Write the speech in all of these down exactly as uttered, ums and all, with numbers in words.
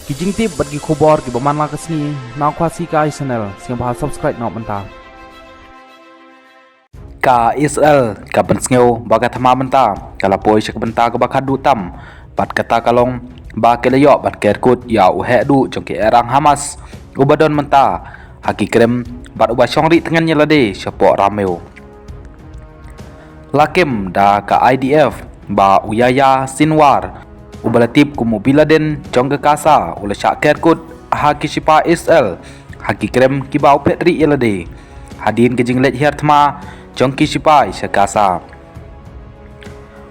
Ki jingtip bad ki khubor kiba man la ka sngi na Khasi Kai Channel, sngewbha subscribe noh mynta. Ka Israel ka pynsngew ba ka thma mynta ka la poi sha ka bynta kaba khadduh tam, bad kata ka long ba ki la ïoh ban ker kut ïa u heh duh jong ki erang Hamas uba don mynta ha ki krem bad uba shong ri tngen ïa lade shapoh Ramew. La kem da ka I D F ba u Yahya Sinwar, uba la tip kum u Bin Laden jong ka Gaza, u la shah ker kut ha ki shipai Israel ha ki krem kiba u phet ri ïa lade hadien ka jingleit hiar thma jong ki shipai sha Gaza.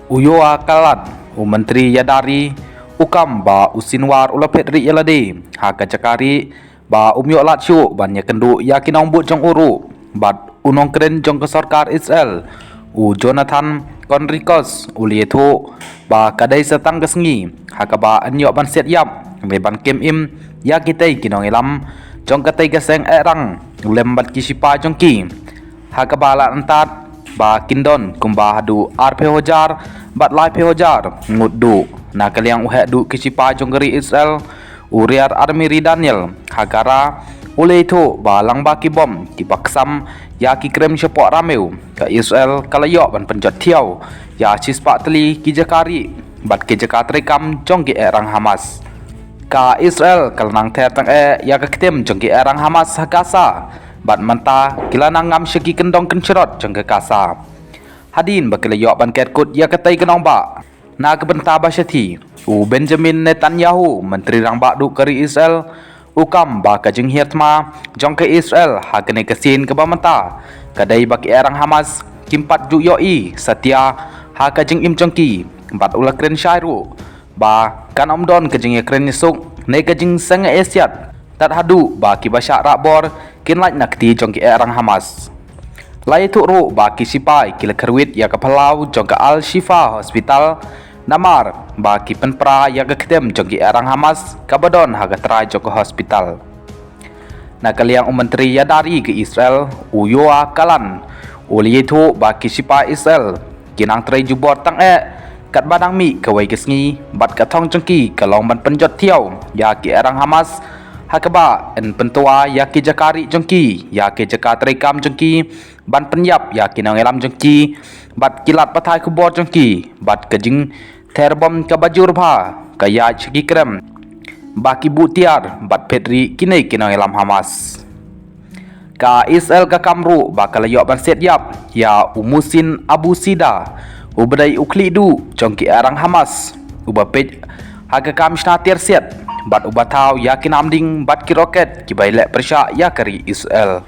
U Yoav Gallant, u Myntri ïada ri, u kam ba u Sinwar u la phet ri ïa lade ha ka jaka ri ba um ïoh lad shuh ban ïakynduh ïa ki nongbud jong u ruh bad u nongkren jong ka sorkar Israel, u Jonathan Conricos, u la ïathuh ba ka dei sa tang ka sngi ha kaba yn ïoh ban siat ïap ne ban kem im ïa kitei ki nongïalam jong katei ka seng erang lem bad ki shipai jong ki, ha kaba la antad ba kin don kumba haduh arphew hajar bad laiphew hajar ngut duh. Na ka liang u heh duh ki shipai jong ka ri Israel, u Rear Admiral Daniel Hagara, u la ïathuh ba lyngba ki bom kiba ksam ïa ki krem shapoh Ramew, ka Israel ka la ïoh ban pynjot thiaw ïa shispah tylli ki jaka ri bad ki jaka treikam jong ki erang Hamas. Ka Israel ka la nang ther tang eh ïa ka ktien jong ki erang Hamas ha Gaza, bad mynta ki la nang ngam sha ki kyndong kynshrot jong ka Gaza hadien ba ki la ïoh ban ker kut ïa katei ka nongbah. Na ka bynta ba shathie, u Benjamin Netanyahu, Myntri Rangbah duh ka ri Israel, u kam ba ka jinghiar thma jong ka Israel ha kane ka sien kaba mynta ka dei ba ki erang Hamas kim pat ju ïohi satia ha ka jingim jong ki, bad u la kren shai ruh ba kan ym don ka jingïakren ïasuk ne ka jingseng ïasiat tad haduh ba kiba shah rah bor kin lait na kti jong ki erang Hamas. La ïathuh ruh ba ki shipai ki la kyrwit ïa ka phyllaw jong ka Al Shifa Hospital, namar ba ki pynpra ïa ka ktien jong ki erang Hamas kaba don ha ka trai jong ka hospital. Na ka liang u Myntri ïada ri ka Israel, u Yoav Gallant, u la ïathuh ba ki shipai Israel ki nang trei jubor tang eh katba dang mih kawei ka sngi, bad ka thong jong ki ka long ban pynjot thiaw ïa ki erang Hamas ha kaba yn pyntwa ïa ki jaka ri jong ki, ïa ki jaka treikam jong ki, ban pynïap ïa ki nongïalam jong ki bad ki lad pathai khubor jong ki, bad ka jingther bom kaba jur bha ka ïaid sha ki krem ba ki buh tiar bad phet ri kine ki nongïalam Hamas. Ka Israel ka kam ruh ba ka la ïoh ban siat ïap ïa u Muhsin Abu Sida, uba dei u khlieh duh jong ki erang Hamas, uba peit ha ka kam shna tiar siat bad uba thaw ïa ki namding bad ki roket kiba ïaleh pyrshah ïa ka ri Israel.